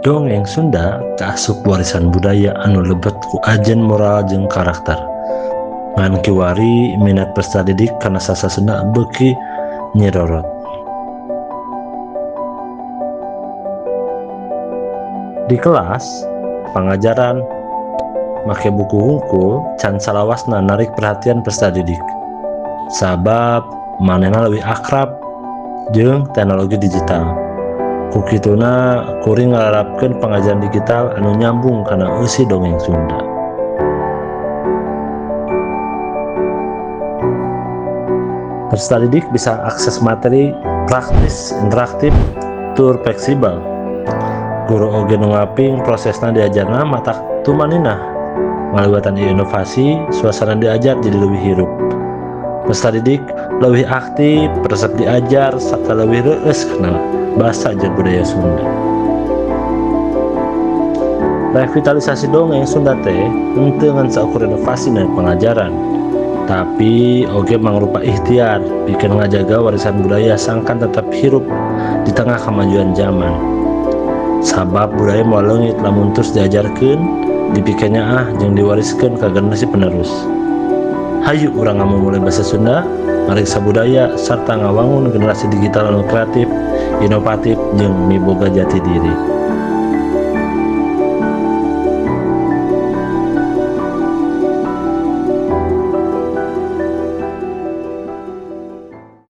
Dongeng Sunda kaasup warisan budaya anu lebet ku ajen moral jeung karakter. Ngan kiwari minat peserta didik kana sastra Sunda beuki nyirorot. Di kelas, pangajaran make buku hungkul can salawasna narik perhatian peserta didik. Sabab manehna leuwih akrab jeung teknologi digital. Ku kituna kuring ngalarapkeun pangajaran digital anu nyambung kana eusi dongeng Sunda. Peserta didik bisa akses materi praktis, interaktif, tur fleksibel. Guru oge nu ngaping prosesna diajarna matak tumaninah. Ngaliwatan ieu inovasi, suasana diajar jadi leuwih hirup. Peserta didik leuwih aktif, resep diajar, sarta leuwih reueus kana basa jeung budaya Sunda. Revitalisasi dongeng Sunda teh henteu ngan saukur inovasi dina pangajaran, tapi oge mangrupa ikhtiar pikeun ngajaga warisan budaya sangkan tetep hirup di tengah kamajuan zaman. Sabab budaya moal leungit lamun terus diajarkeun, dipikanyaah jeung diwariskeun ka generasi penerus. Hayu urang ngamumule basa Sunda, ngariksa budaya, sarta ngawangun generasi digital anu kreatif, inovatif, jeung miboga jati diri.